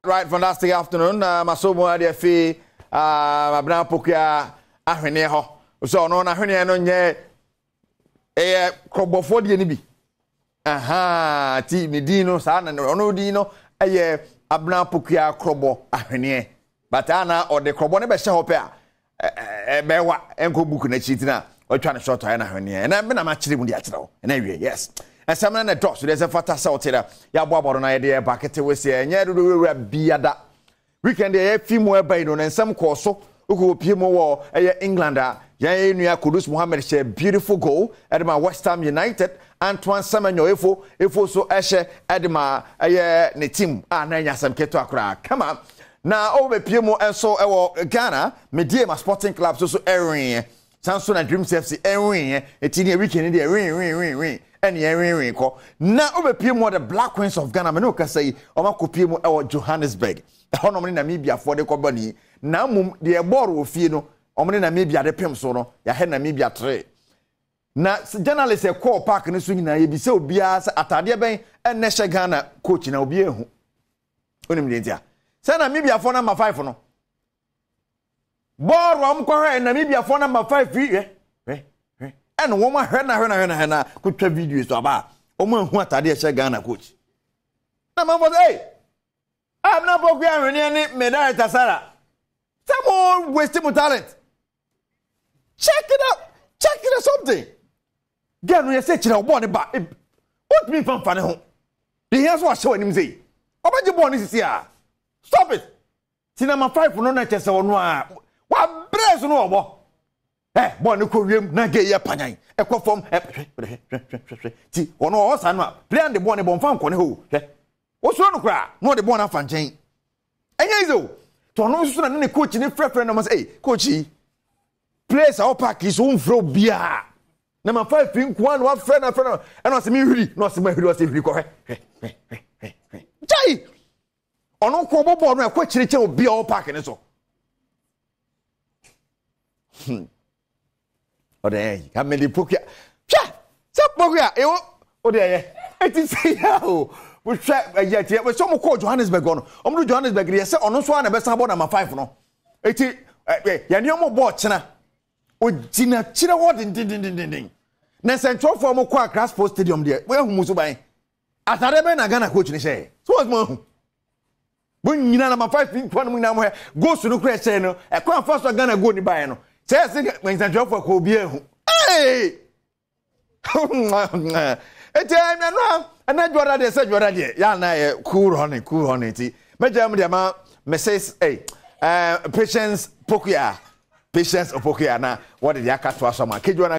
Right, fantastic afternoon. Maso mu adeɛ fi Abena Pokuaa ahweneɛ hɔ. Sɛ ɔno n'ahweneɛ no nyɛ ɛyɛ korɔbɔfoɔ deɛ no bi. Aha, ti ne din no saa na ɔno din no ɛyɛ Abena Pokuaa korɔbɔ ahweneɛ. But ana ɔde korɔbɔ no bɛhyɛ hɔ pɛ a ɛbɛwa ɛnkɔ book n'akyi nti na ɔtwa no short ayɛ n'ahweneɛ. Ɛna me na makyerɛ mu de akyerɛ wo. Ɛna awie, yes. Ɛsɛm no na ɛdɔɔso deɛ sɛ fata sɛ wote dɛ yɛaboaboa no na yɛde ɛba ketewe sɛ ɛnyɛ dodowura biada. Weekend deɛ yɛfi mu ɛba yi no ne nsɛm kɔɔ so wokɔ pie mu wɔ ɛyɛ England a yɛn nua Kudus Mohammed hyɛ beautiful goal ɛde ma West Ham United. Antoine Semenyo efo efo so ɛhyɛ ɛde ma ɛyɛ ne team a na ɛnyɛ asɛm ketewa koraa kama. Na ɔbɛpie mu nso ɛwɔ Ghana Medeama Sporting Club so so ɛweeɛ. San so na Dreams FC ɛweeɛ. Eti deɛ weekend deɛ wee wee wee wee ɛne ɛwee wee kɔ. Na ɔbɛpie mu wɔ the Black Queens of Ghana mene ɔkasa yi wɔn akɔpie mu ɛwɔ Johannesburg. Ɛhɔnom ne Namibiafoɔ de kɔbɔ ni. Na mmom deɛ ɛbɔɔl wɔ fie no wɔn ne Namibia de pem so no yɛahɛ Namibia tere. Na journalist ɛkɔɔ park no so nyinaa yɛbisa obiara sɛ ataadeɛ bɛn ɛna ɛhyɛ Ghana coach na obiara ehu. Onim deɛ nti a sɛ Namibiafoɔ number 5 no bɔɔl a wɔkɔhwɛ Namibiafoɔ number 5 yi hwɛ hwɛ hwɛ ɛna wɔn ahwɛ na ahwɛ na ahwɛ na ahwɛ na kotwa video so aba a wɔn ahu ataadeɛ ɛhyɛ Ghana coach. Na manfo sɛ ɛy Abena Poku Ahweneɛ ne me director Sarah sɛ mo waste mo talent. Check it out, check it out something. Girl no yɛ sɛ kyerɛ ɔbɔɔ ne ba wontumi nfa nfa ne ho. Deɛ hia so wahyɛ w'anim sɛ yi ɔbɛgye bɔɔl no sisi a stop it. Ti number 5 no na kyɛ sɛ ɔno a wabrɛ so no ɔbɔ. Ɛ bɔɔl no kɔ wiem na gay yɛ panyan ɛkɔ fam ɛ hwɛ hwɛ hwɛ hwɛ hwɛ ti ɔno ɔwɔ saa no a player no de bɔɔl no bɔ nfa nkɔ ne hɔ o hwɛ osuro no koraa na ɔde bɔɔl no afa nkyɛn. Ɛnyɛ easy o. To ɔno nso na ne ne coach ne frɛfrɛ no ma sɛ, "Hey, coach yi, players a wɔ park yi so womfrɛ obiara. Na ma fa fi nko ara na wafrɛ na afrɛ no. Ɛna ɔsɛ mehwiri, na ɔsɛ mahwiri, ɔsɛ hwiri kɔhwɛ. Hwɛ, hwɛ, hwɛ, hwɛ, hwɛ. Gyae! Ɔno nko ɔbɔ bɔɔl no ɛkɔ kyerɛkyerɛ obi a ɔwɔ park ne so. Ɔde ɛyɛ ka mede pokua. Hwɛ! Sɛ pokua ewo ɔde ɛyɛ. Eti sɛ ya o. Wohwɛ ɛyɛ tiɛ wɔsɛ ɔmo kɔɔ Johannesburg hɔ no. Ɔmo do Johannesburg deɛ sɛ ɔno nso ara na ɛbɛsan bɔ number 5 no. Eti ɛ yɛne ɔmo bɔɔ kyena. Ogyina kyerɛ hɔ dendendendenden. Na nsɛntwerɛfoɔ a ɔmo kɔ Accra Sports Stadium deɛ wɔahu mu so ban. Ataadeɛ bɛn na Ghana coach no hyɛɛ? So wɔn ahu. Mo nyinaa number 5 nkoa no mo nyinaa mo hɛ goals no kura ɛhyɛ no ɛkwan afa so a Ghana goal ni baeɛ no sɛ ɛsɛ nsɛntwerɛfoɔ kɔ obi ahu. Hey! Eti ɛno a ɛna dwɔda deɛ sɛ dwɔda deɛ yɛ ana yɛ cool running cool running ti mɛgya mu deɛ ma Mrs. Hey, Patience Pokuya Patience Opokuya na wɔde deɛ aka to aso ama kejuwa na.